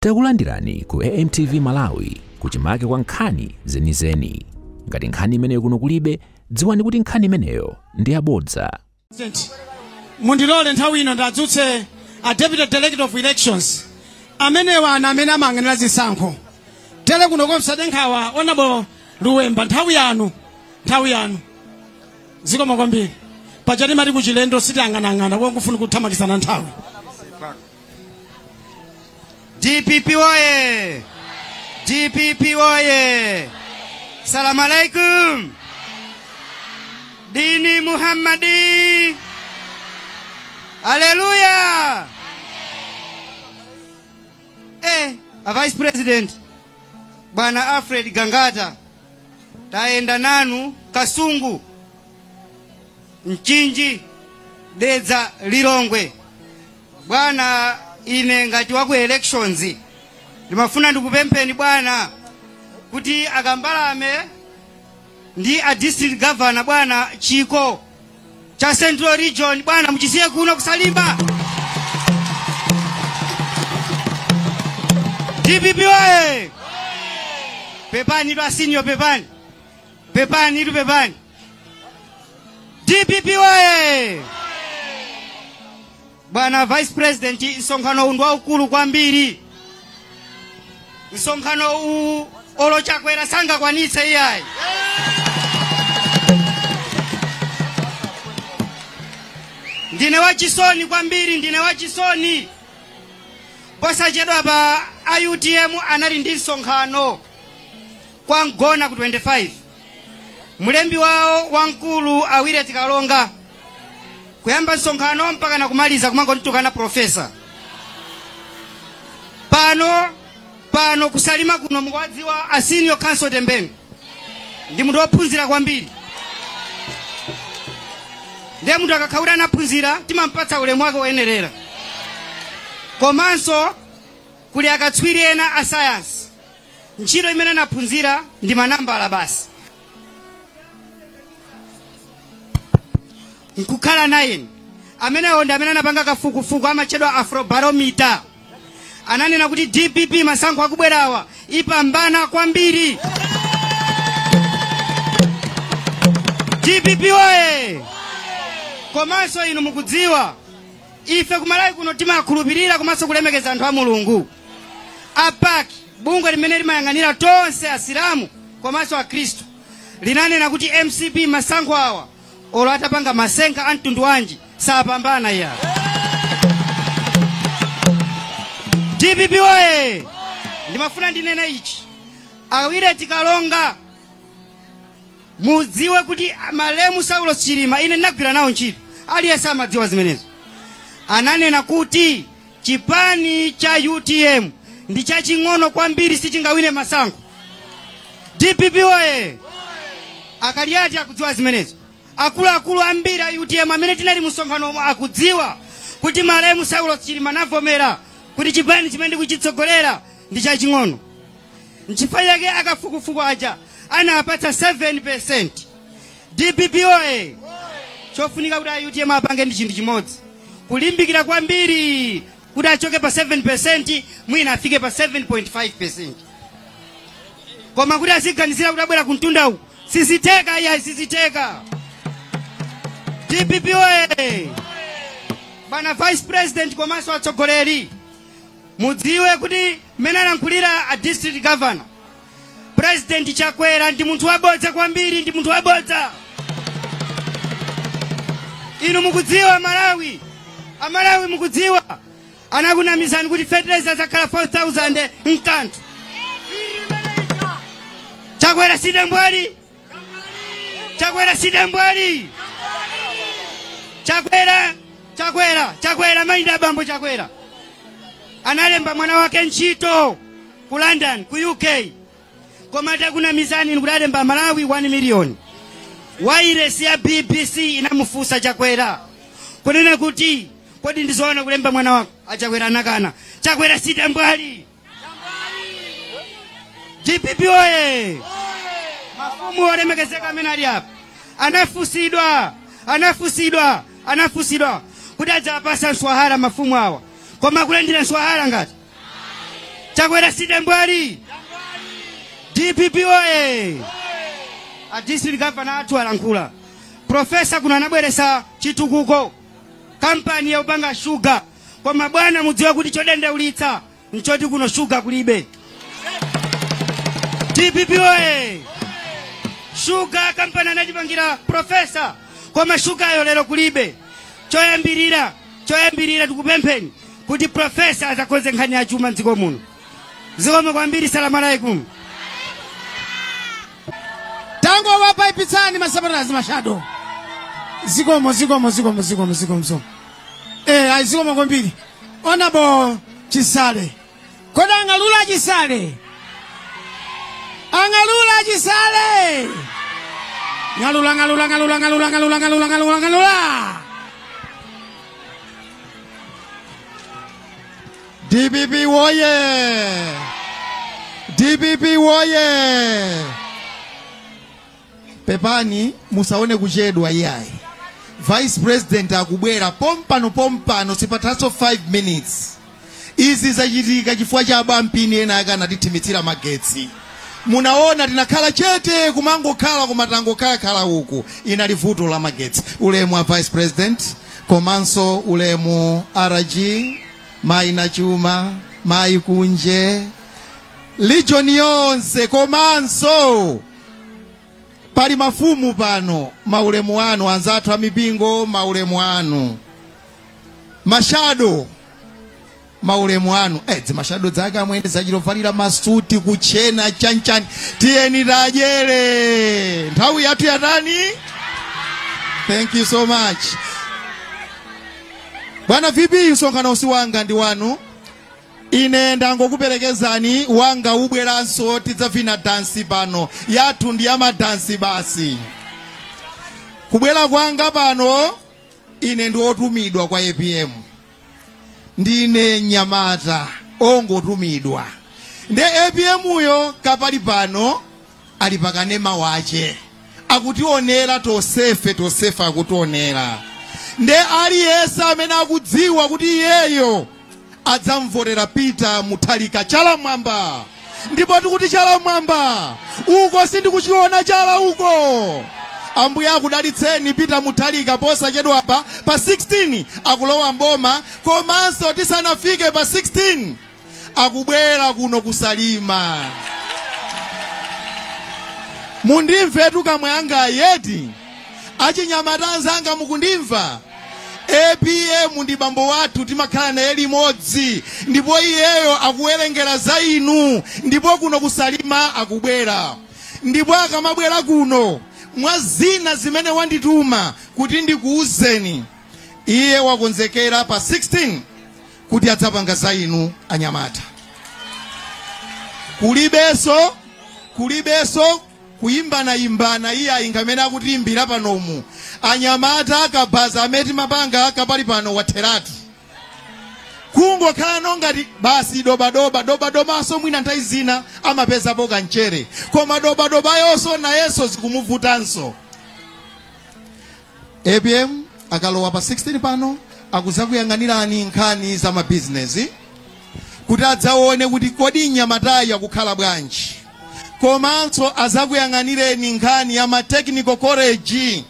Takulandirani ku AMTV Malawi kuchimake kwa nkhani zenizeni. Ngati nkhani imeneyo kuno kulibe, dziwani kuti nkhani imeneyo ndi yabodza. Mundilole nthawi ino ndadzutse a Deputy Director of Elections, amenewa ana amene amayang'anira zisankho tere kuno komsade nkhawa. Honorable Luwemba, nthawi yanu, nthawi yanu. Zikomo kwambiri. Paja timati kuchilendo sitiyang'anang'ana, kongofuna kuthamangitsana nthawi. DPP oye! DPP oye! Salam alaikum! Dini Muhammadi! Haleluya! A Vice President Bwana Alfred Gangata, taenda nanu Kasungu, Mchinji, Dedza, Lilongwe. Bwana, ine ngati waku elections ndimafuna ndikupempheni bwana kuti akambalame ndi a district governor, bwana, chiko cha Central Region, bwana, muchisiye kuno kusalimba. DPP oye! Pepani tu asinyo, pepani, pepani tu, pepani. DPP oye! Bwana Vice President, msonkhano uwu ndi waukulu kwambiri. Msonkhano uwu olo Chakwera sangakwanitse iyayi. Ndine wachisoni kwambiri, ndine wachisoni. Posachedwa pa a UTM anali ndi msonkhano kwa Mgona ku 25. Mulembi wawo wamkulu awire tikalonga kuyamba msonkhano mpaka na kumaliza kumangotitukana profesa. Pano pano kusalima kuno mukuwadziwa a Senior Counsel Tembenu, ndi munthu wophunzira kwambiri. Ndiye munthu akakhaura anaphunzira timampatsa ulemu wake woyenerera. Komanso kuli akatswiri ena a science, ntchito imene anaphunzira ndi manambala basi, nkukhala 9. Amenewo ndi amene anapanga kafukufuku amatchedwa Afrobarometer, ananena kuti DPP masankho akubwerawa ipambana kwambiri. DPP oye! Komanso inu mukudziwa ife kumalawi kuno timakhulupirira komanso kulemekeza anthu a Mulungu. A PAC, bungwe limene limayang'anira tonse asilamu komanso akhristu, linanena kuti MCP masankho awa olo atapanga masenga a mtundu wanji sapambana iya. DPP oye! Ndimafuna ndinena ichi, awire tikalonga, mudziwe kuti malemu Saulo Chilima, ine ndinagwira nawo ntchito, aliyense amadziwa zimenezo, ananena kuti chipani cha UTM ndi chaching'ono kwambiri, sichingawine masankho. DPP oye! Akaliati akudziwa zimenezo. Akuluakulu ambiri a UTM amene tinali msonkhano akudziwa kuti malemu Saulo Chilima anavomera kuti chipani chimene ndikuchitsogolera ndi chaching'ono. Nchifukwa chake akafukufuku aja anapatsa 7%. DPP oye! Chofunika kuti a UTM apange ndi chinthu chimodzi, kulimbikira kwambiri kuti achoke pa 7% mwina afike pa 7.5%. Koma kuti aziganizira kuti abwera kumtunda uku, siziteka iya, siziteka. DPP oye! Bwana Vice President komanso atsogoleri, mudziwe kuti mmene alankhulira a district governor, President Chakwera ndi munthu wabodza kwambiri, ndi munthu wabodza. Inu mukudziwa Malawi, amalawi mukudziwa anakunamizani kuti fertilizer zakhala 4000 mkanthu. Chakwera sidambwali, Chakwera sidambwali, Chakwera, Chakwera, Chakwera mainda abambo. Chakwera analemba mwana wake ntchito ku London, ku UK, koma atakunamizani kuti alemba Malawi 1 million. Wairesi ya BBC inamufunsa Chakwera kunena kuti kodi ndizoona kulemba mwana wako? Achakwera anakana. Chakwera sidambwali. DPP oye! Mafumu olemekezeka amene ali apa anafusidwa, anafusidwa, anafusidwa kuti adzapasa mswahara mafumu awa, koma akulandira mswahara ngati Chakwera sidembwali. DPP oye! A district governor athu alankhula. Profesa kuno anabweresa chitukuko, kampani yaupanga shuga. Koma bwana, mudziwe kuti chodandaulitsa nchoti kuno shuga kulibe. DPP oye! Shuga kampani anachipangira profesa, koma shugayo lero kulibe. Choyambirira tikupempheni kuti profesa azakonze nkhani ya chuma mdziko muno. Zikomo kwambiri. Salamu alaikum. Tango wapaipitsani masapatazi ma shadow. Zikomo, zikomo, zikomo, zikomo, zikomo, zikomo. Ayi, zikomo kwambiri. Honorable Chisale. Kodi ang'alula Chisale? Ang'alula Chisale. Ng'alula, ng'alula, ng'alula, ng'alula, ng'alula, ng'alula, ng'alula, ng'alula. DPP woye! DPP woye! Pepani, musaone kuchedwa iyayi. Vice President akubwera pompano pompano, sipathaso 5 minutes. Izi zachitika chifukwa cha abampini ena akanatithimitsira magetsi. Munaona tinakhala chete, kumangokhala kumatangokhala uku, inali vuto la magetsi. Ulemu wa Vice President, komanso ulemu RG, mayi Nachuma, mayi Kunje, legion yonse, komanso pali mafumu pano, maulemu anu, anzathu amipingo, maulemu anu, ma shadow, maulemu anu. Zima shadow zake amwene zachilovalira masuti kuchena chanchani. Tiyeni tajere nthawi yathu yatani. Thank you so much, bwana VP. Msonkhano usi wanga, ndi wanu. Ine ndangokuperekezani, wanga ubweranso, tidzavina dansi pano. Yathu ndi yamadansi basi. Kubwera kwanga pano, ine ndi otumidwa kwa APM, ndine nyamata ongotumidwa. Nde APM uyo kapali pano ali pakanema wache, akutionera tosefe, tosefe akutionera. Nde aliyense amene akudziwa kuti iyeyo adzamvotera Peter Mutharika, chala mwamba. Ndipo tikuti chala mwamba uko, sindikuchiona chala uko. Ambuye akudalitseni. Peter Mutharika posachedwa pa 16 akulowa mboma, komanso tisanafike pa 16 akubwera kuno kusalima. Mundimvetu kamwe anga yeti, achinyamata anzanga, mukundimva? APM ndi bambo wathu, timakhala naye limodzi, ndipo iyeyo akuwerengera za inu. Ndipo kuno kusalima akubwera, ndipo akamabwera kuno, mwa zina zimene wandituma kuti ndikuuzeni, iye wakonzekera pa 16 kuti adzapanga za inu anyamata. Kulibeso kuyimbana-yimbana iye ayingamene akutiimbira panomu. Anyamata, akabaza amene timapanga kapali pano watheratu, kungokhala ngati basi dobadoba dobadobaso. Mwina nthawi zina amapezapo kanchere, koma dobadobayonso nayenso zikumuvutanso. APM akalowa pa 16 pano akuzakuyang'anirani nkhani za mabizinesi, kuti adzaone kuti kodi nyamatayi akukhala bwanji, komanso azakuyang'anireni nkhani ya ma technical college.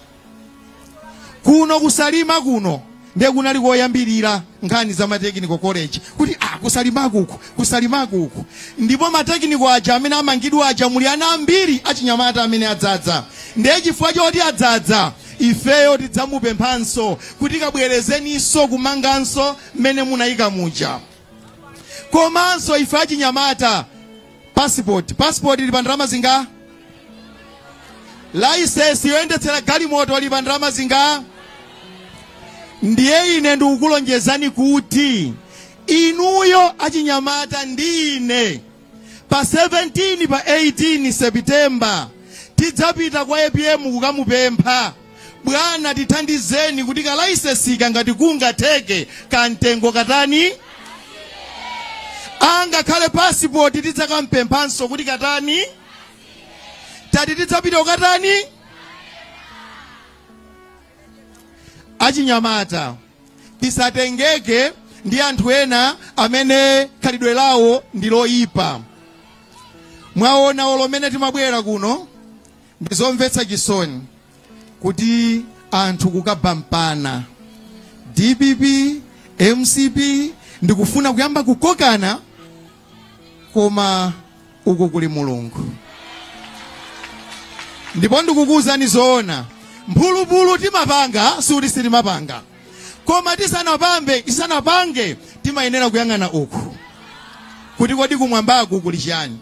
Kuno kusalima kuno ndiye kunali koyambirira nkhani za ma technical college, kuti kusalimako uku, kusalimako uku. Ndipo ma technical aja amene amangidwa aja, muli ana ambiri achinyamata amene adzadza. Ndiye chifukwa choti adzadza, ifeyo tidzamupemphanso kuti kabwerezeninso kumanganso mmene munayika muja. Komanso ife achinyamata, passport ili pa ndalama zinga? License yoyendetsera galimoto ili pa ndalama zinga? Ndiye ine ndikukulonjezani kuti inuyo achinyamata ndi ine, pa 17, pa 18 September tidzapita kwa APM kukamupempha, "Bwana, tithandizeni kuti ka licence ngati kungatheke kamtengo katani, angakhale passport tidzakampemphanso kuti katani." Tati tidzapita kukatani? Achinyamata, tisatengeke ndi anthu ena amene khalidwe lawo ndi loyipa. Mwaona olomene timabwera kuno, ndizomvetsa chisoni kuti anthu kukabampana DPP MCP ndikufuna kuyamba kukokana, koma uku kuli Mulungu. Ndipo ndikukuwuzani zoona, mphulupulu timapanga, suti sitimapanga, koma tisanapange timayenera kuyang'ana uku kuti kodi kumwambaku kuli chiyani.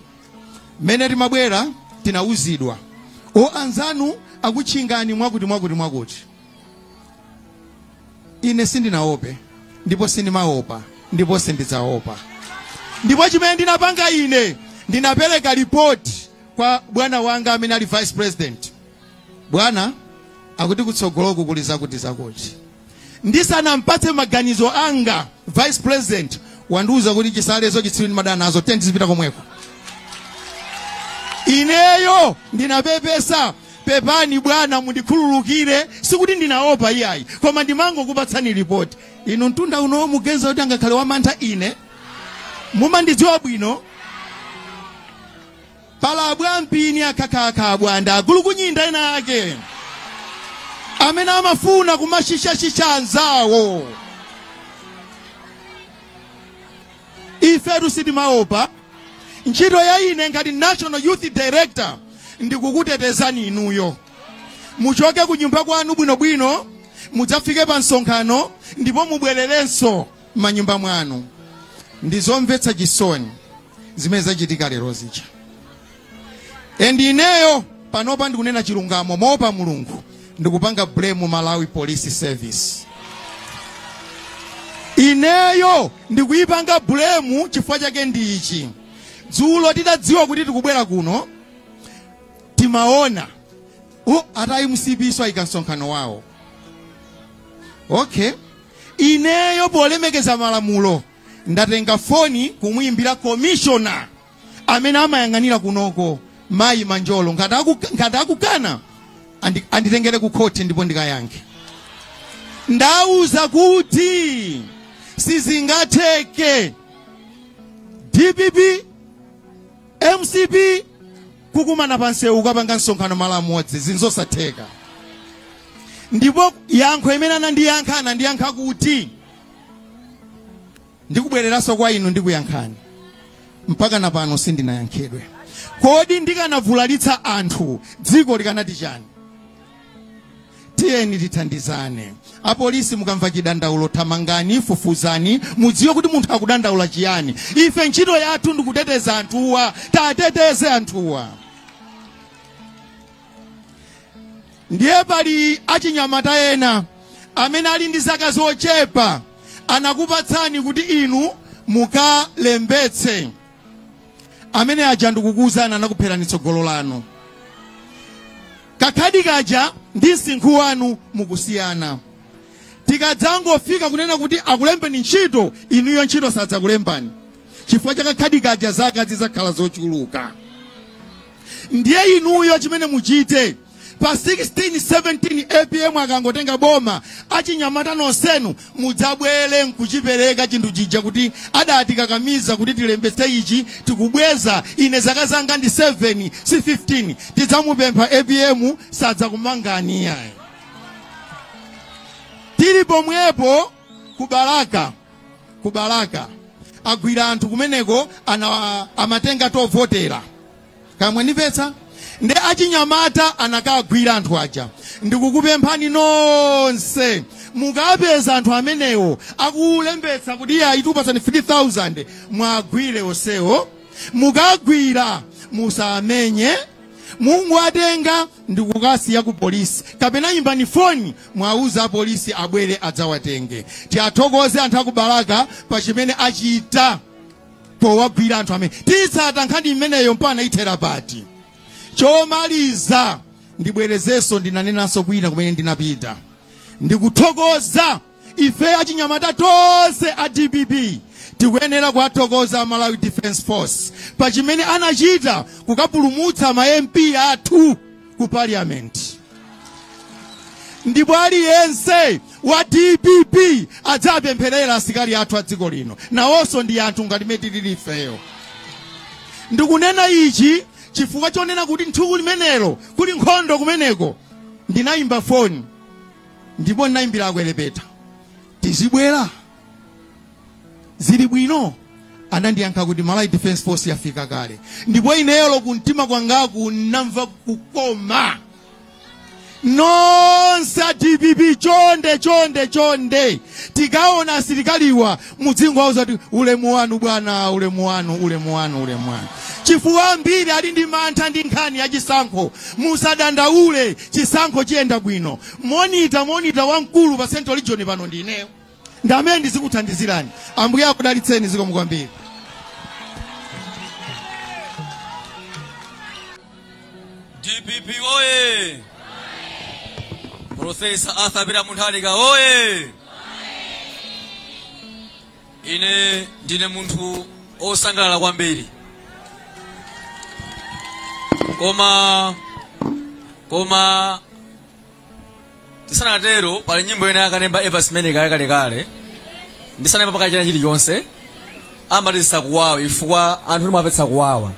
Mmene timabwera tinawuzidwa, o anzanu akutchingani mwakuti mwakuti mwakuti. Ine sindinaope, ndipo sindimaopa, ndipo sindidzaopa. Ndipo chimene ndinapanga ine, ndinapereka ripoti kwa bwana wanga amene ali vice president. Bwana akuti kutsogoloku kuli zakuti zakuti. Ndisanampatse maganizo anga, vice president wandiuza kuti chisalezo chitsiru ndimadana nazo, 10 zipita komweko. Ineyo ndinapepesa, pepani bwana mundikhululukire, sikuti ndinaopa iyayi, koma ndimangokupatsani ripoti. Inu mtunda uno mugenza kuti angakhale wamantha ine, mumandidziwa bwino. Palabwa mpini akhakha bwanda agulukunyinda ena ake amene amafuna kumashishashisha anzawo. Ifetu sitimaopa. Ntchito ya ine ngati National Youth Director ndikukutetezani inuyo. Muchoke ku nyumba kwanu bwinobwino, mudzafike pa msonkhano ndipo mubwererenso m'manyumba mwanu. Ndizomvetsa chisoni zimene zachitika lero zija. And ineyo panopa ndikunena chilungamo moopa Mulungu, ndikupanga blame Malawi Police Service. Ineyo ndikuyipanga blame chifukwa chake ndi ichi. Dzulo titadziwa kuti tikubwera kuno, timaona atayi MCP so ayika msonkhano wawo. Okay, ineyo polemekeza malamulo ndatenga foni kumuyimbira commissioner amene amayang'anira kunoko, Mayi Manjolo, ngati akukana anditengere ku khoti ndipo ndikayankhe. Ndauza kuti sizingatheke DPP MCP kukumana pansewu kukapanga msonkhano malo amodzi, zinzosatheka. Ndipo yankho imene anandiyankha, anandiyankha kuti ndikubwereranso kwa inu ndikuyankhani. Mpaka na pano sindinayankhidwe. Kodi ndikanavulalitsa anthu dziko likanati chani? Tiyeni tithandizane. Apolisi mukamva chidandaulo thamangani, fufuzani, mudziwe kuti munthu akudandaula chiyani. Ife ntchito yathu ndikuteteza anthuwa, tateteze anthuwa. Ndiye pali achinyamata ena amene ali ndi zaka zochepa anakupatsani kuti inu mukalembetse. Amene aja ndikukuwuzani anakupherani tsogolo lanu. Kakhadi kaja ndi msinkhu wanu mukusiyana. Tikadzangofika kunena kuti akulembeni ntchito, inuyo ntchito sadzakulembani chifukwa cha kakhadi kaja, zaka zidzakhala zochuluka. Ndiye inuyo chimene muchite pa 16 17 APM akangotenga boma, achinyamata nonsenu mudzabwere nkuchipereka chinthu chija kuti adatikakamiza kuti tilembetse ichi, tikubweza. Ine zaka zanga ndi 7 si 15. Tidzamupempha APM, sadzakumangani iyayi. Tili pomwepo ku Balaka agwira anthu kumeneko, amatenga tovotera kamwe ndipetsa ndi achinyamata anakagwira anthu aja. Ndikukupemphani nonse, mukapeza anthu amenewo akulembetsa kuti iye aitupatsani 3000, mwagwire onsewo. Mukagwira musamenye, mungowatenga ndikukasiya ku polisi, kapena imbani foni mwauza apolisi abwere adzawatenge. Tiathokoze anthu aku Balaka pa chimene achita powagwira anthu amene. Titsata nkhani imeneyo mpaka ithera pati. Chomaliza ndibwerezenso, ndinanenanso kwina kumene ndinapita, ndikuthokoza ife achinyamata tonse a DPP tikuyenera kuwathokoza Malawi Defence Force pa chimene anachita kukapulumutsa ma MP athu ku parliament. Ndipo aliyense wa DPP adzapempherera asilikali athu a dziko lino, nawonso ndi anthu ngati mmene tilili ifeyo. Ndikunena ichi chifukwa chonena kuti nthuku limenelo kuli nkhondo kumeneko. Ndinayimba foni ndipo ndinayimbira akwelepeta, tizibwera zili bwino. Anandiyankha kuti Malawi Defense Force yafika kale. Ndipo ineyolo kumtima kwangaku namva kukoma. Nonse a DPP, chonde chonde chonde, tikaona asilikaliwa mudzingo kuti ulemu wanu bwana, ulemu wanu, ulemu wanu, ulemu wanu. Chifukwa ambiri ali ndi mantha ndi nkhani ya chisankho. Musadandaule, chisankho chiyenda bwino. Monitor wamkulu pa Central Region pano ndi ineyo, ndamene ndizikuthandizirani. Ambuye akudalitseni, zikomo kwambiri. DPP oye! Professor Arthur Peter Mutharika oye! Ine ndine munthu osangalala kwambiri, koma tisanatero pali nyimbo ina yakanemba Eva Simeneka yakalekale, ndisanayimba paka china chilichonse, amati zisakuwawa ifukwa anthu timapetsa kuwawa.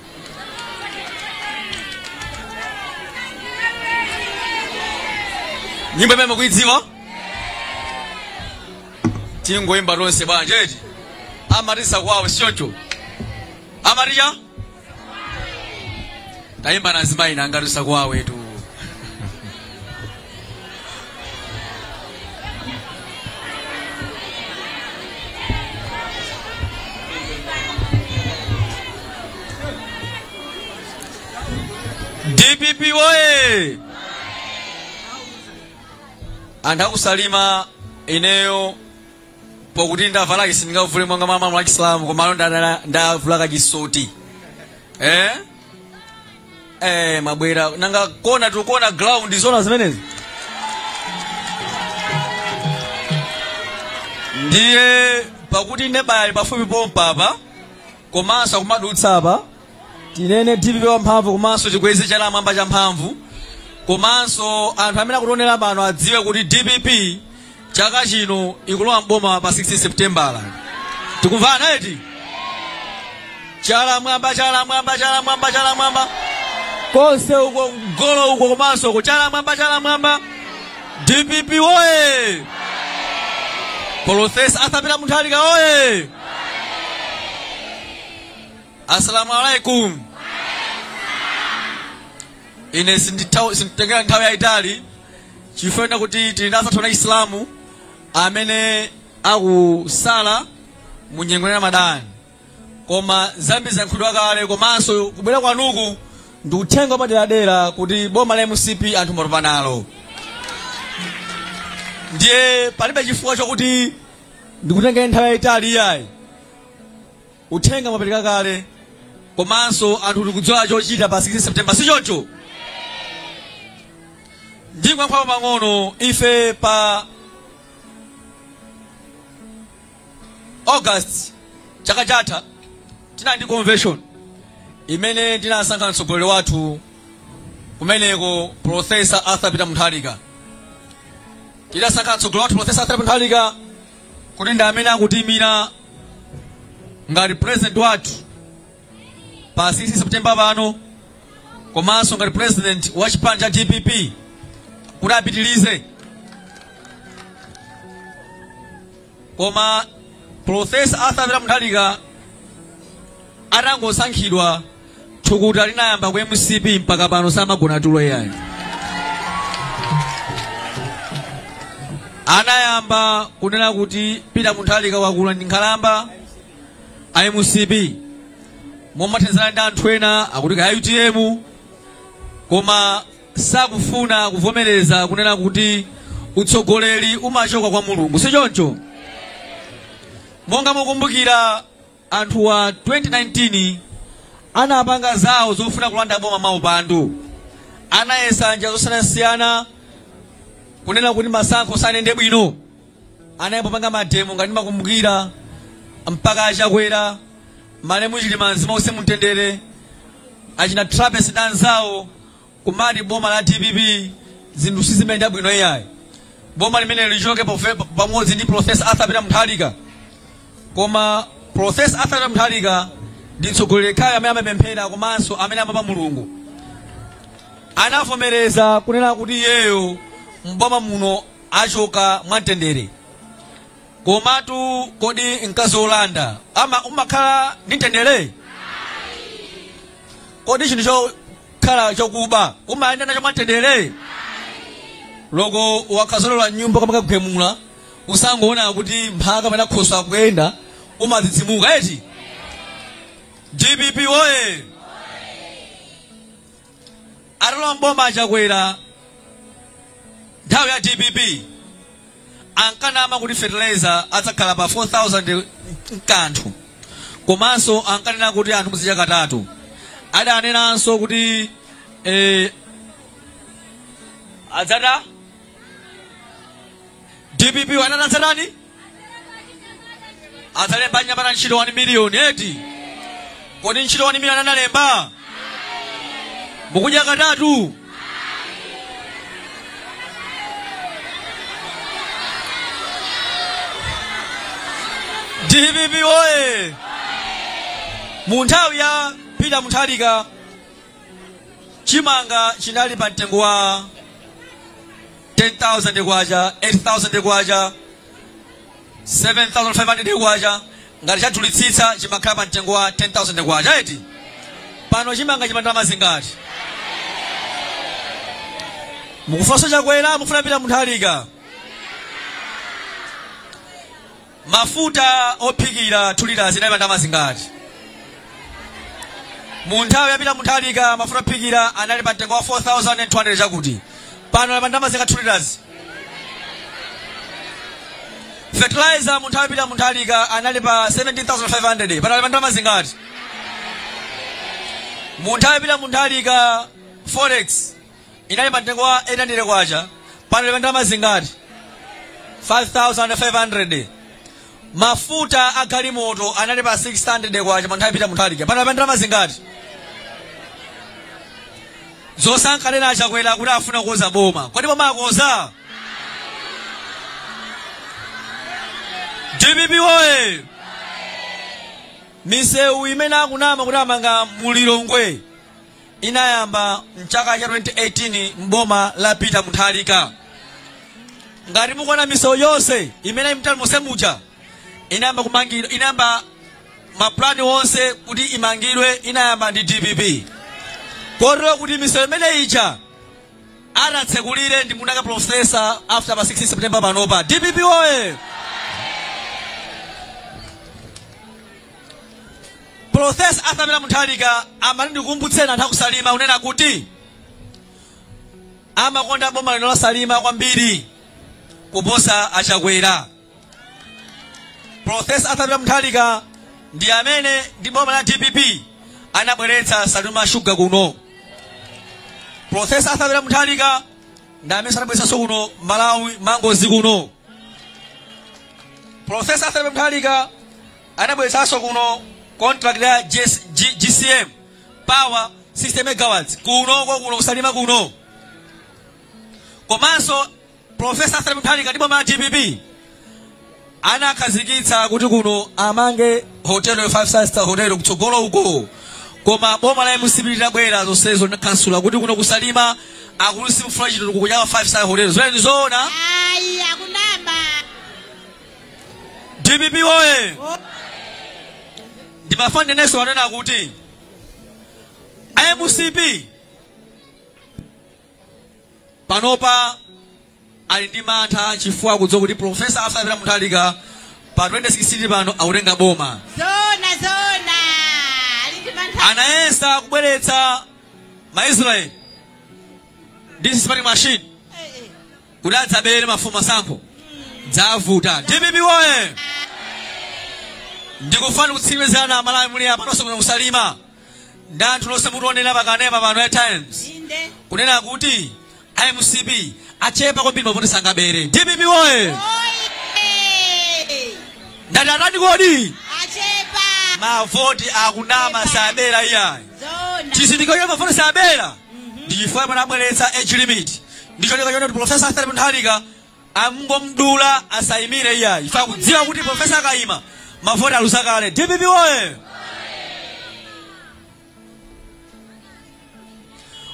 Nyimbo imene mukuidziwa? Tingoyimba tonse bwanji eti? Amati zisakuwawa, sichoncho? Amati cha? Tayimba na azimayi nanga tisakuwawe tu. DPP oye! Anthu akusalima ineyo pokuti ndavala sindingavule mwanga mama mwa Chisilamu, koma ndavula kachisoti. Mabwera nanga kona tukona ground zona zimenezi. Ndiye pakuti nebali pafupi pompa apa komanso akumadutsa apa, tinene DPP wamphamvu komanso chikwezi cha lamwamba cha mphamvu, komanso anthu amene akutionera pano adziwe kuti DPP chaka chino ikulowa mboma pa 16 September. Tikumvana eti? Chala mwamba, chala mwamba, chala mwamba, chala mwamba. Konse uko golo uko komanso uko chala mwamba, chala mwamba. DPP oye! Professor Arthur Peter Mutharika oye! Assalamu alaikum. Ine sinditengera nthawi yayitali chifukwa kuti tili ndi anzathu a Islamu amene akusala mu nyengo ya Ramadani, koma zambi zankhudwa kale, komanso kubwera kwanuku ndi uthenga wapaderadera kuti boma la MCP anthu mwatopa nalo. Ndiye palibe chifukwa chokuti ndikutengera nthawi yayitali iyayi. Uthenga mwapereka kale, komanso anthu tikudziwa chochita pa 16 September, si choncho? Ndikuyankhula pang'ono, ife pa August chaka chatha tinali ndi convention imene tinasankha mtsogoleri wathu kumeneko, Professor Arthur Peter Mutharika. Tinasankha mtsogoleri wathu Professor Arthur Peter Mutharika kuti ndi amene akutiyimira ngati president wathu pa 16 September pano, komanso ngati president wa chipani cha DPP kuti apitilize. Koma Professor Arthur Peter Mutharika atangosankhidwa, thukuta linayamba ku MCP mpaka pano samagona tulo yayi. Anayamba kunena kuti Peter Mutharika wakula ndi nkhalamba a MCP, momathandizana ndi anthu ena akuti ka UTM, koma sakufuna kuvomereza kunena kuti utsogoleri umachoka kwa Mulungu, si choncho? Monga mukumbukira anthu wa 2019 anapanga zawo zofuna kulanda boma maupandu, anayesa njira zosiyanasiyana kunena kuti masankho sanayende bwino, anayamba panga mademo ngati makumbukira, mpaka achakwera malemu Chilima mzimu wause mumtendere, achina Trapence ndi anzawo kumati boma la DPP zinthu sizimayenda bwino iyayi. boma limene lichoke pamodzi ndi Professor Arthur Peter Mutharika. Koma Professor Arthur Peter Mutharika ndi mtsogoleri khayo amene amapemphera komanso amene amapa Mulungu. Anavomereza kunena kuti iyeyo mboma muno achoka mwamtendere. Komatu kodi mkazi wolanda ama umakhala ndi mtendere? Kodi chinthu chokhala chokuba umayenda nacho mwamtendere? Loko wakazolola nyumba kama kagwemula usangoona kuti mphaka pamene akhosa akuyenda umadzidzimuka eti. DPP oye! Atalowa mboma achakwera nthawi ya DPP ankanama kuti fertilizer adzakhala pa 4000 mkanthu, komanso ankanena kuti anthu muzidya katatu. Adanenanso kuti adzata DPP anadzatani adzalemba anyamata ntchito 1 million eti. Kodi ntchito 1 million analemba? Mukudya katatu? DPP oye! Mu nthawi ya Peter Mutharika chimanga chinali pa mtengo wa 10,000 kwacha, 8,000 kwacha, 7,500 kwacha. Ngati chadulitsitsa chimakhala pa mtengo wa 10,000 kwacha eti. Pano chimanga chimandalama zingati? Mukufunsa Chakwera, mukufuna Peter Mutharika? Mafuta ophikira 2 liters inali ndalama zingati? Mu nthawi ya Peter Mutharika mafuta ophikira anali pa mtengo wa 4,200 chakuti. Pano ali pa ndalama zingati 2 liters? Fertilizer mu nthawi ya Peter Mutharika anali pa 17,500. Pano ali pa ndalama zingati? Mu nthawi ya Peter Mutharika forex inali pa mtengo wa 800 kwacha. Pano ali pa ndalama zingati? 5,500. Mafuta a galimoto anali pa 600 kwacha mu nthawi ya Peter Mutharika. Pano ali pa ndalama zingati? Zosankhanena achakwera kuti afuna kukoza boma. Kodi boma akoza? DPP oye! Misewu imene akunama kuti amanga mulilongwe inayamba mchaka cha 2018 mboma la Peter Mutharika. Ngati mukuona misewu yonse imene imtali musemuja inayamba kumangidwa, inayamba maplani onse kuti imangidwe inayamba ndi DPP. Kotero kuti misewu imene ija atatsekulire ndi munaka Professor after pa 16 September panopa. DPP oye! Professor Arthur Peter Mutharika amati ndikumbutseni anthu akusalima unena kuti amakonda boma lino la Salima kwambiri kuposa achakwera. Professor Arthur Peter Mutharika ndi amene ndi boma la DPP anabweretsa Salima Sugar kuno. Professor Arthur Peter Mutharika ndi amene anabweretsanso kuno Malawi mangozi kuno. Professor Arthur Peter Mutharika anabweretsanso kuno contract ya GCM power 60 megawatts kuno kuno kusalima kuno. Komanso Professor Arthur Mutharika ndi boma la DPP anakhazikitsa kuti kuno amange hotel ya 5 star hotel kutsogolo uko. Koma boma la MCP litabwera zonsezo linakhansula kuti kuno kusalima akulu simufuna chitukuko cha 5 star hotel. Zimene ndi zoona? Ayi, akunama. DPP oye! Ndimafanenenso anena kuti MCP panopa ali ndi mantha chifukwa kudziwa kuti Professor Arthur Peter Mutharika pa 2016 pano akutenga boma. Zona zona. Ali ndi mantha. Anayesa kubweretsa maisraeli ndi systematic machine kuti adzabere mafumu asankho. Dzavuta. DPP oye! Ndikufuna kutsimikizana Amalawi muli apa nonse kuno kusalima ndi anthu nonse mutionera pakanema pano ya Times. Inde. Kunena kuti MCP achepa kwambiri mavoti sangabere. DPP oye! Oye! Ndati atani kodi? Achepa. Mavoti akunama sabera iyayi. Zona. Chizindikiro cha mavoti sabera ndi chifukwa panabweretsa age limit. Ndicho chonena kuti Professor Arthur Mutharika Amngomdula asayimire iyayi. Ifa kudziwa kuti Profesa akayima mavoti alusa kale. DPP oye!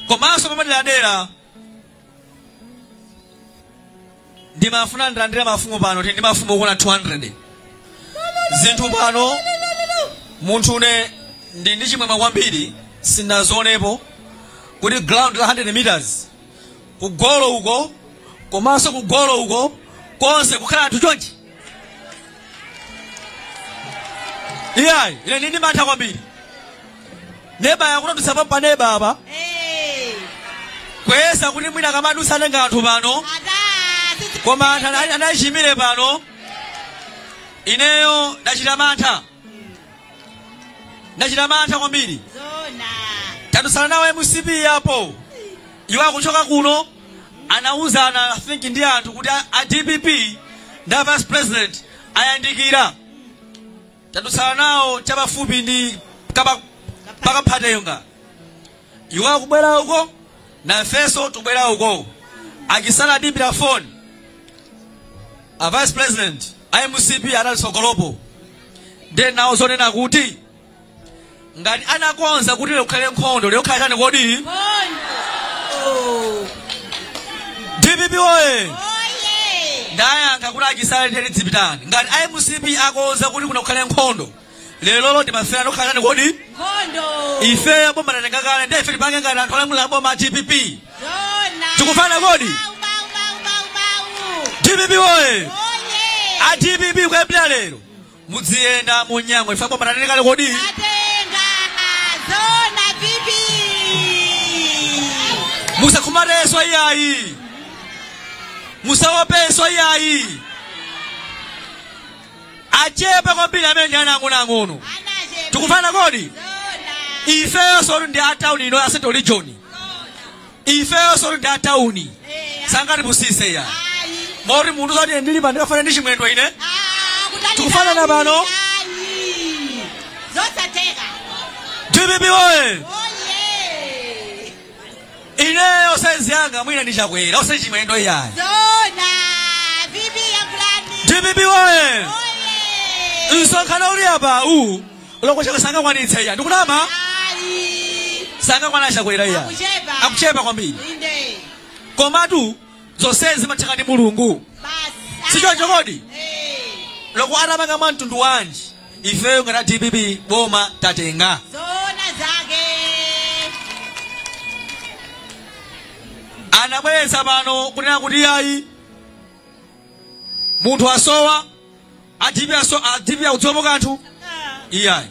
Komanso pamaderadera ndimafuna ndilandire mafumu pano, ndi mafumu okwana 200. Zinthu pano munthu une ndi chimwemwe kwambiri, sindinazionepo kuti ground la 100 meters kugolo uko komanso kugolo uko konse kukhala anthu chonchi. Iyayi, ine ndindi mantha kwambiri. Neba yakutondutsa pampa neba apa. Kuyesa kuti mwina akamadutsa atenga anthu pano. Koma anthu anachimire pano. Ineyo ndachita mantha. Ndachita mantha kwambiri. Tadutsana nawo MCP yapo. Iwo akuchoka kuno anauzana, I think, ndi anthu kuti a DPP ndi a vice president ayandikira. Tadutsana nawo chapafupi ndi pakaphatenga. Iwo akubwera uko nafenso tubwera uko. Akisala adimbira phone. A vice president a MCP anali tsogolopo. Then nawo zonena kuti ngati anakonza kuti lero nkhondo, lero khale chani kodi? Nkhondo. DPP oye! Ndayankha kuti achisale ndiyeti dzipitani. Ngati a MCP akonza kuti kuno kukhale nkhondo, lero timafera nokhala chani kodi? Nkhondo. Ife boma tatenga kale, ndiye ife tipange ngati anthu olamulira boma a DPP. Zona. Tikufana kodi? Mau, mau, mau, mau, mau. DPP oye! Oye! A DPP kuyambira lero mudziyenda munyango, ife boma tatenga kale kodi? Tatenga. Zona VP. Musakhumateso iyayi. Musaopeso iyayi. Achepe kwambiri amene ndi ana ang'onoang'ono. Tikufana kodi? Ifeyo solu ndi a town ino ya Central Region. Ifeyo solu ndi a town. Sangati musise ya. Mori munthu zoti ndili pa ndikafana ndi chimwendo ine. Tikufana na pano. Zosateka. DPP oye! Oye! Ineyo saizi yanga mwina ndi Chakwera, osati chimwendo iyayi. Zona. VP ya fulani. DPP oye! Oye! Msonkhano uli apa uwu lokocheka sangakwanitse iya. Ndikunama? Ayi. Sangakwana Chakwera iya. Akuchepa. Akuchepa kwambiri. Inde. Komatu zonsezi zimatheka ndi Mulungu. Basi. Sichoncho kodi? Loko atamanga mwa mtundu wanji, ifeyo ngati DPP boma tatenga. Zona zake. Anabweretsa pano kunena kuti ayi munthu asowa, a DPP asowa, a DPP akudziwapo kanthu. Iyayi.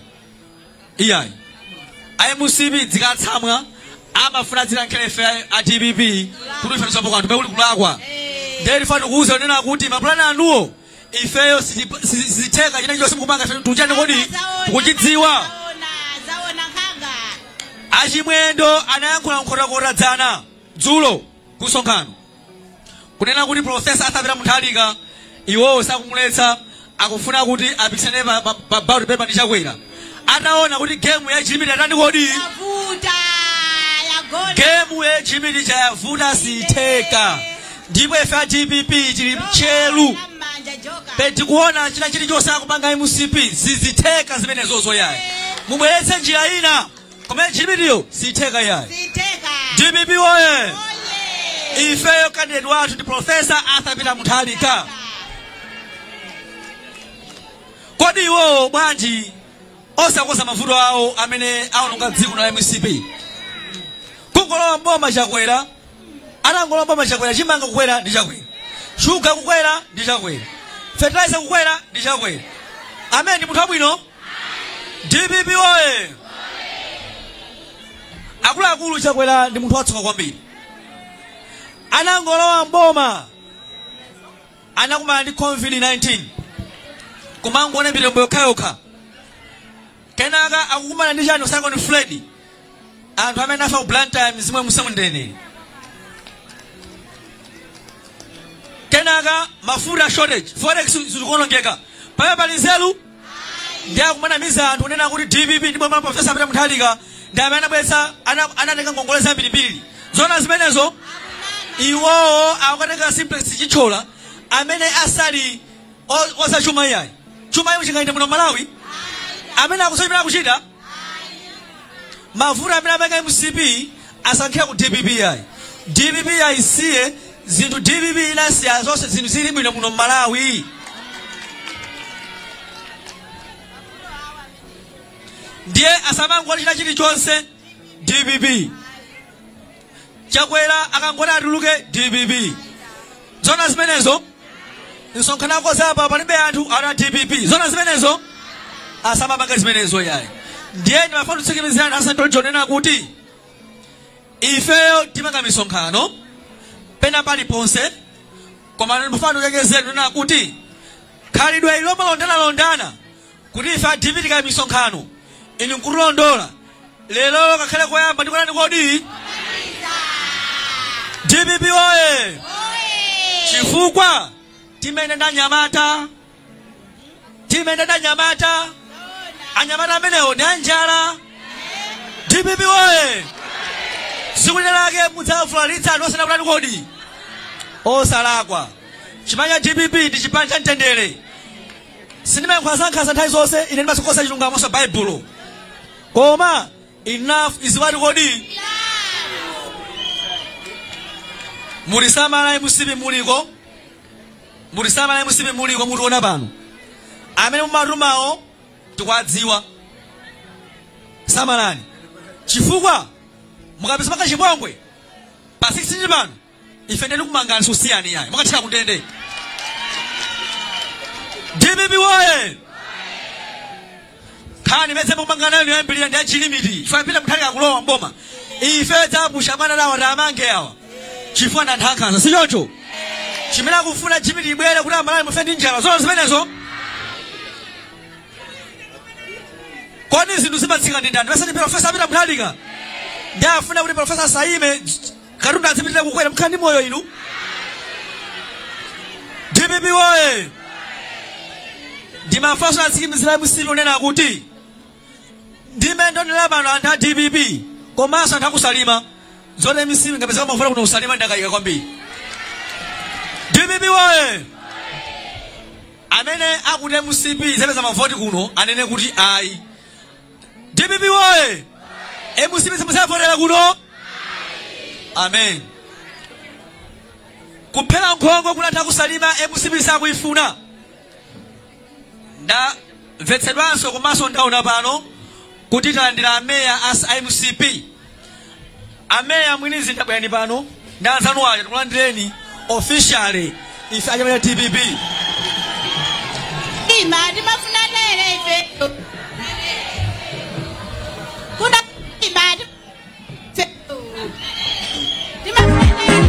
Iyayi. A MCP dzikatsamwa amafuna zilankhale ife a DPP kuti ife tidziwapo kanthu, pekuti kulakwa. Ndiye tifuna kuwuza kunena kuti mapulani anuwo ifeyo sizitheka china chonse mukupanga ife tuchani kodi kuchidziwa. Zaona nkhanga. Achimwendo anayankhula nkhotakota dzana dzulo kusonkhano kunena kuti Profesa Arthur Peter Mutharika iwowo sakumuletsa, akufuna kuti apikisane pa ballot paper ndi Chakwera. Ataona kuti game ya Jimmy atani kodi? Yavuta, yagona. Game ya Jimmy chayavuta sitheka. Ndipo ife a DPP tili mchelu. Petikuona china chilichonse akupanga MCP sizitheka zimenezozo yayi. Mubweretse njira ina koma Jimmyyo sitheka yayi. Sitheka. DPP oye! Ifeyo candidate wathu ndi Profesa Arthur Peter Mutharika. Kodi iwowo bwanji osakoza mavuto awo amene aononga dziko la MCP? Kungolowa mboma Chakwera, anangolowa mboma Chakwera, chimanga kukwera ndi Chakwera, shuga kukwera ndi Chakwera, fertilizer kukwera ndi Chakwera. Amene ndi munthu wabwino? DPP oye! Akuluakulu Chakwera ndi munthu watsoka kwambiri. Anangolowa mboma anakumana ndi COVID-19 kumangoona mitembo yokhayokha. Kenaka akukumana ndi chani usako ni Fred, anthu amene afa ku Blantyre mzimwe musamundene. Kenaka mafuta shortage, forex zikuonongeka. Pamene pali nzeru ndi akumana miza anthu kunena kuti DPP ndi boma Profesa Peter Mutharika ndi amene anabweretsa, anatenga ngongole zambirimbiri. Zona zimenezo iwowo akukatenga simplex chichola Amene asali osachuma iyayi. Chuma iwo chingaende muno Malawi? Amene akusochimira akuchita? Mavuto amene amanga MCP asankhira ku DPP iyayi. DPP ayisiye zinthu, DPP inasiya zonse zinthu zili bwino muno Malawi. Ndiye asamangoti china chilichonse DPP. Chakwera akangoti atuluke DPP. Zona zimenezo nsonkhano akozapa palibe anthu ana DPP. Zona zimenezo asamapanga zimenezo yayi. Ndiye ndimafuna kutsimikizira a Central Region ena kuti ifeyo timanga misonkhano pena paliponse, koma ndimafuna kuchenjezera nena kuti khalidwe ilo malondana kuti ife a DPP tikaya misonkhano inu nkulondola lero kakhale koyamba ndikonani kodi DPP oye! Chifukwa timene ndanyamata, timene ndanyamata, anyamata amenewo ndi anjala. DPP oye! Tsiku lina lake mudzafulalitsa anthu osana kutani kodi osalakwa. Chipani cha DPP ndi chipani cha mtendere. Sindimayankhula nkhanza nthawi zonse, ine ndimasokosa chilungamo cha Baibulo. Koma enough is what kodi mulisamala MCP muliko, mulisamala MCP muliko, mutiona pano amene mumatumawo tikwadziwa. Samalani chifukwa mukapeza maka chipongwe pa 16 pano ife ndeni kumangani susiyani yayi mukathira kundende. DPP woye! Khani metse mukumangana nayo yambirira ndi achilimiti chifukwa Peter Mutharika akulowa mboma. Ife tapusha mwana nawo tamange awa chifukwa ndi anthu ankhanza, si choncho? Chimene akufuna chimiti ibwere kuti Amalawi mufe ndi njala, zono zimenezo. Kodi zinthu zimatsika ndi ndani? Basi ndi Profesa Peter Mutharika ndi afuna kuti Profesa Saime katundu azipitirira kukwera. Mukhala ndi moyo inu. DPP woye! Ndimafaso atsikimizira MCP unena kuti ndime ndonera pano anthu a DPP komanso anthu akusalima zone MCP ngapeza mavuto kuno kusalima ndakayika kwambiri. DPP woye! Amene akuti MCP zapeza mavoti kuno anene kuti ayi. DPP woye! MCP simuzavotera kuno. Amen. Kuphera nkhongo kuna anthu akusalima MCP sakuifuna. Ndamvetsedwanso komanso ndaona pano kuti talandira ameya a MCP. Ameya mwini zindabwerani pano ndi anzanu aja tikulandireni officially ife achama cha DPP. Ima ndimafuna lere ife. Kuna ima ndimafuna lere.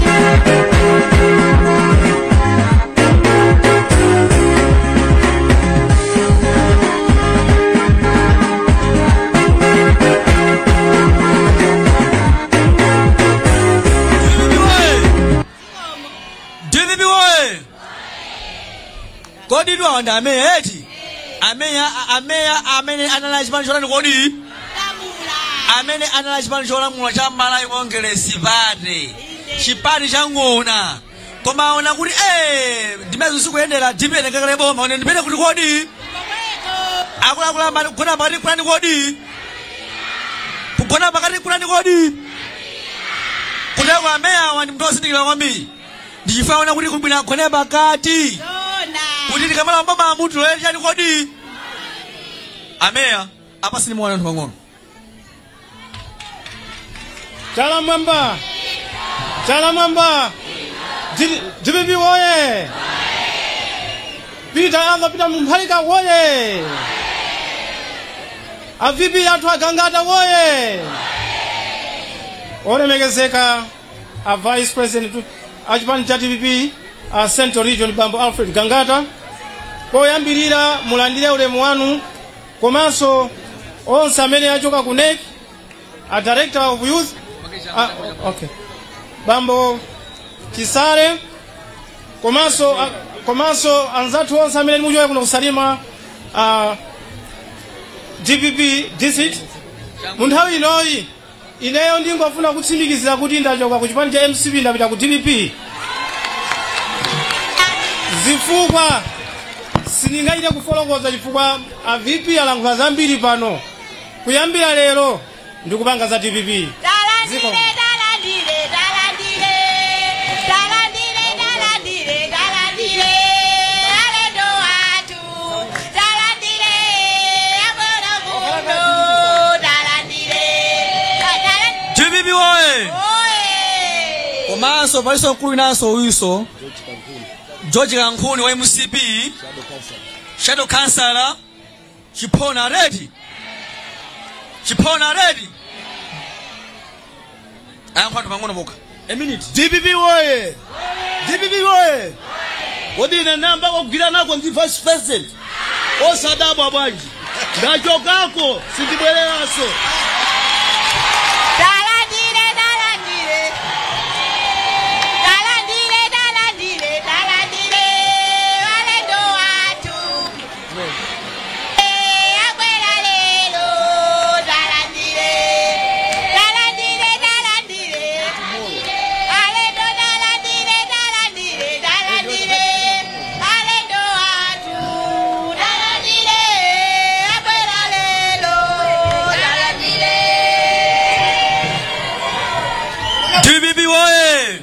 Kodi ndi awanda ameya eti? Ameya, ameya amene anali chipani cholamula kodi? Amene anali chipani cholamula cha Malawi Congress Party. Chipani cha ng'ona. Koma aona kuti ndimezo sikuyendera DPP ngakale boma, one ndipete kuti kodi? Akuluakulu amati kugona pakati kulani kodi? Kugona pakati kulani kodi? Kuteko ameya awa ndi munthu wozindikira kwambiri. Ndichifaona kuti kubwina agone pakati. Kuti tikamala mboma munthu lero chani kodi? Ameya, apa sinimuona anthu pang'ono. Chala mwamba. Chala mwamba. DPP woye. Peter Arthur Peter Mutharika woye. A VP athu agangata woye. Olemekezeka a Vice President a chipani cha DPP a Central Region Bambo Alfred Gangata, poyambirira mulandire ulemu wanu komanso onse amene achoka ku NEC, a Director of Youth, okay, Bambo Chisale, komanso anzathu onse amene muchoka kuno kusalima DPP district. Mu nthawi inoyi ineyo ndingofuna kutsimikizira kuti ndachoka ku chipani cha MCP ndapita ku DPP. Zifukwa sindingaite kufotokoza chifukwa a VP alankhula zambiri pano. Kuyambira lero ndikupanga za DPP. Talandile, talandile, talandile, talandile, talandile, talandile, alendo watu, talandile, abona mundo, talandile, talandile. DPP oye! Oye! Komanso palinso mkulu winanso uyuso George Kankhuni wa MCP, Shadow Councillor Chipona ready, Chipona ready. Ayankhula pang'ono pokha. A minute. DPP woye! DPP woye! Kodi ine namba kugwira nako ndi vice president osadabwa bwanji, ndachokako sindibwereranso. Talandile, talandile, talandile, talandile, talandile, alendo watu. Akwera lero, talandile, talandile, talandile, alendo, talandile, talandile, talandile, alendo watu, talandile, akwera lero, talandile. DPP woye!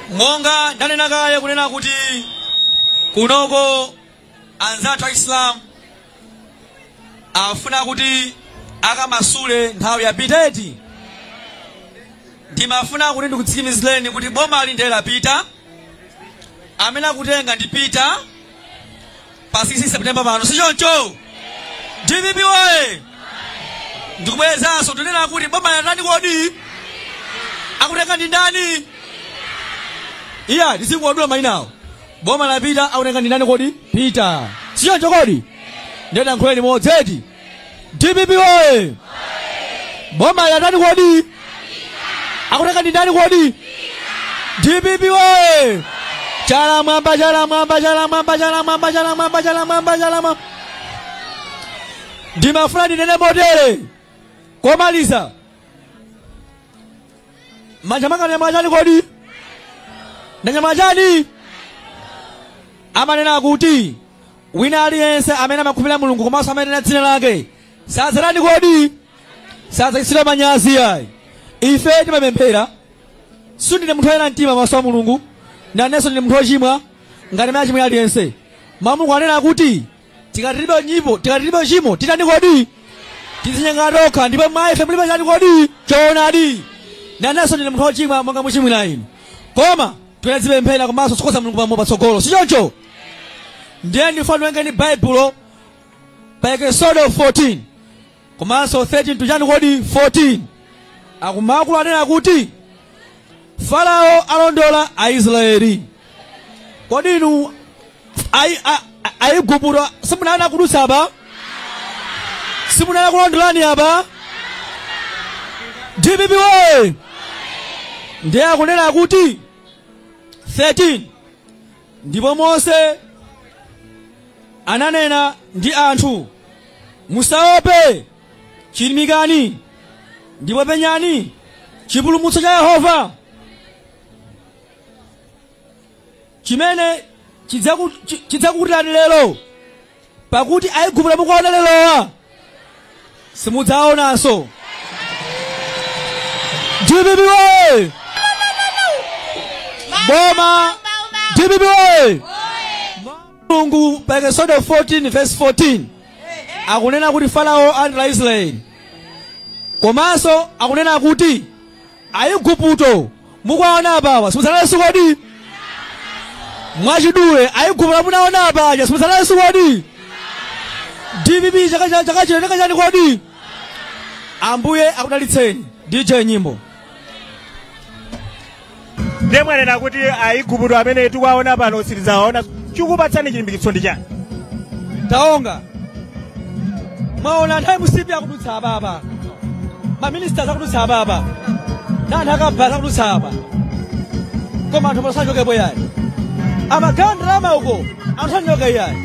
Monga ndanena kale kunena kuti kunoko anzathu a Islam afuna kuti akamasule nthawi yapita eti. Ndimafuna kuti ndikutsimikizireni kuti boma li ndiye lapita, amene akutenga ndi Peter pa 6 September pano, si choncho? DPP woye! Ndikubwerezanso tunena kuti boma latani kodi? Akutenga ndi ndani? Iya, ndisikuwadula mayinawo. Boma lapita, akutenga ndi ndani kodi? Peter. Si choncho kodi? Ndiye tankhuleni limodzi eti. DPP woye! Boma latani kodi? Akutenga ndi ndani kodi? DPP woye! Chala mwamba, chala mwamba, chala mwamba, chala mwamba, chala mwamba, chala mwamba, chala mwamba. Ndimafuna ndinene motere komaliza. Manja manga nyama chani kodi? Ndanyama chani? Amanena kuti wina aliyense amene amakhulupirira Mulungu komanso amene dzina lake sadzerani kodi? Sadzachitira manyazi ayi. Ife timapemphera. Sindine munthu woyera mtima pamaso pa Mulungu, nanenso ndine munthu wochimwa ngati amene achimwira aliyense. Mulungu anena kuti tikatilibe nyimbo, tikatilibe chimo, titani kodi? Tizinyenga tokha, ndipo mwa ife mulibe chani kodi? Choonadi. Nanenso ndine munthu wochimwa monga muchimwira inu. Koma tiyazipemphera komanso tsokoza Mulungu pamwe patsogolo, si choncho? Ndiye ndifuna ndi Baibulo pa Exodo 14 komanso 13 to chani kodi 14. Akumakulu anena kuti Farao alondola Aisraeli. Kodi inu Aigupto simunana kudutsa apa? Simunana kulondolani apa? DPP woye! Ndiye akunena kuti 13 ndipo Mose ananena ndi anthu, musaope, chilimikani ndipo penyani chipulumutso cha Yehova chimene chidzakukutirani lero, pakuti Aigupto mukuona lerowa simudzaonanso. DPP woye! Boma DPP woye! Mulungu pa Exodo 14 verse 14 akunena kuti Farao alondola Israeli, komanso akunena kuti Aigupto mukuwaona apawa simudzaonanso kodi? Mwachidule Aigupto munaona apaja simudzaonanso kodi? DPP chaka chino chaka chani kodi? Ambuye akudalitseni. DJ nyimbo. Ndiye mwanena kuti Aigupto amene tikuwaona pano sitidzawaona, chikupatsani chilimbikitso ndi chani? Taonga mwaona nthawi MCP akudutsa apapa, maministers akudutsa apapa, na anthu akabva akudutsa apa, koma anthu pasachokepo yayi. Amagawa ndalama uko, anthu sanyoke yayi.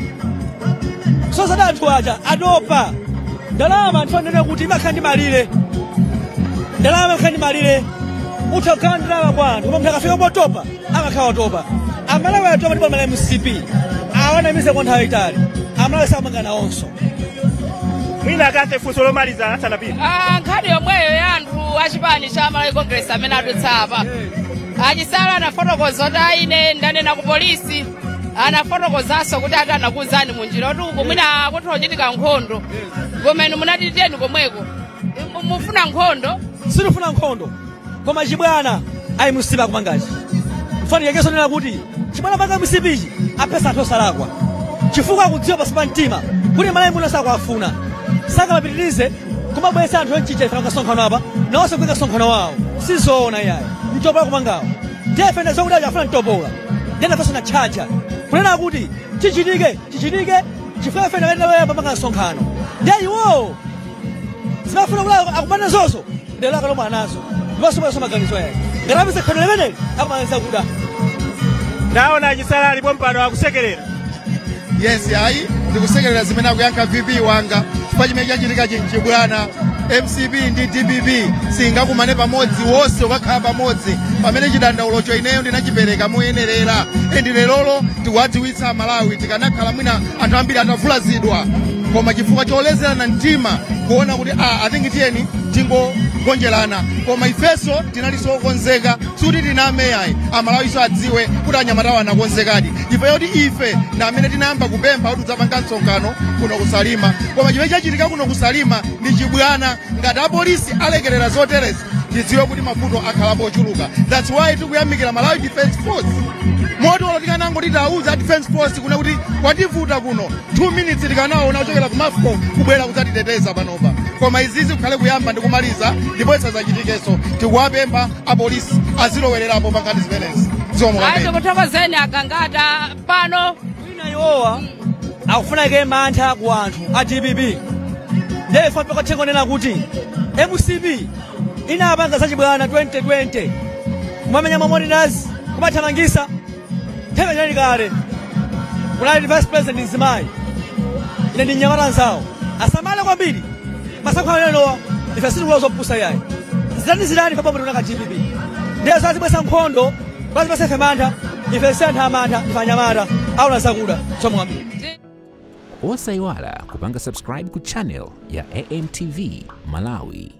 Sosati anthu aja atopa ndalama. Anthu anene kuti imakhala ndi malire, ndalama imakhala ndi malire. Utha kukhala ndalama kwa anthu, koma munthu akafika potopa amakhala watopa. Amalawi atopa ndipo amala MCP awanamize kwa nthawi itali. Amalawi samanga nawonso. Mwina akathe funso lomaliza asanapite. Nkhani yomweyo ya anthu achipani cha Malawi Congress amene adutsa apa, achisala anafotokoza kuti aine ndanena ku polisi, anafotokozanso kuti ati anakuwuzani munjira kuti uku mwina kutha kuchitika nkhondo, koma inu munati tiyeni komweko. Mufuna nkhondo? Sitifuna nkhondo, koma chibwana ayi MCP akumangachi. Mfano yakenso nena kuti chibwana panga MCP apesa anthu osalakwa, chifukwa akudziwa pasi pa mtima kuti Malawi muno sakuafuna, sakamapitirize kumabweretsa anthu enchicha ife kasonkhano apa nawonso kuika sonkhano wawo. Sizoona iyayi, mtopola kumangawo ndiye ife zokuti afuna mtopola, ndiye nafenso na tchacha kunena kuti chichitike chichitike, chifukwa ife ndamene pamanga msonkhano, ndiye iwowo zimafuna kuti akumane zozo ndelo akalomwa anazo ndiponso bweso maganizo yake ngati khono limeneli akumanganiza kuda. Ndaona achisala alipo mpano akusekerera. Yes, ayi ndikusekerera zimene akuyankha VP wanga, chifukwa chimene chachitika chinchibwana. MCP ndi DPP singakumane pamodzi, wonse ukakhala pamodzi pamene chidandaulocho ineyo ndinachipereka moyenerera. Endi lerolo tikuwadziwitsa Malawi, tikanakhala mwina anthu ambiri atavulazidwa, koma chifukwa cholezerana mtima kuona kuti I think tiyeni tingogonjerana, koma ifeso tinalinso okonzeka, suti tinameyayi Amalawiso adziwe kuti anyamatawo anakonzekadi, chifukwa choti ife na amene tinayamba kupempha kuti tidzapanga msonkhano kuno kusalima. Koma chimene chachitika kuno kusalima ndi chibwana. Ngati apolisi alekerera zoterezi, tidziwe kuti mavuto akhalapo ochuluka. That's why tikuyamikira Malawi Defense Force. Moto tikanango titauza Defense Force kuna kuti kwativuta kuno 2 minutes tikanaona kuchokera ku Mafco kubwera kudzatiteteza panopa. Koma izizi kukhale kuyamba ndi kumaliza, ndipo isazachitikeso. Tikuwapempha apolisi azilowererapo pa nkhani zimenezi. Ayi, tikuthokozeni agangata pano. Mwina iwowa akufuna ike mantha ku anthu a DPP, ndiye ife pakathengo nena kuti MCP inapanga zachibwana 2020 kumamenya mamonitors, kumathamangisa nthawi inali kale kunali vice president mzimayi, ine ndi mnyamata nzawo. Asamale kwambiri masankho amenewa, ife sitikulowa zopusa yayi. Zidani zidani pa boma tinaka DPP, ndiye zazibwesa nkhondo kwazipasa ife mantha. Ife si anthu amantha, ife anyamata auna zakuda zomwe kwambiri. Osayiwala kupanga subscribe ku channel ya AMTV Malawi.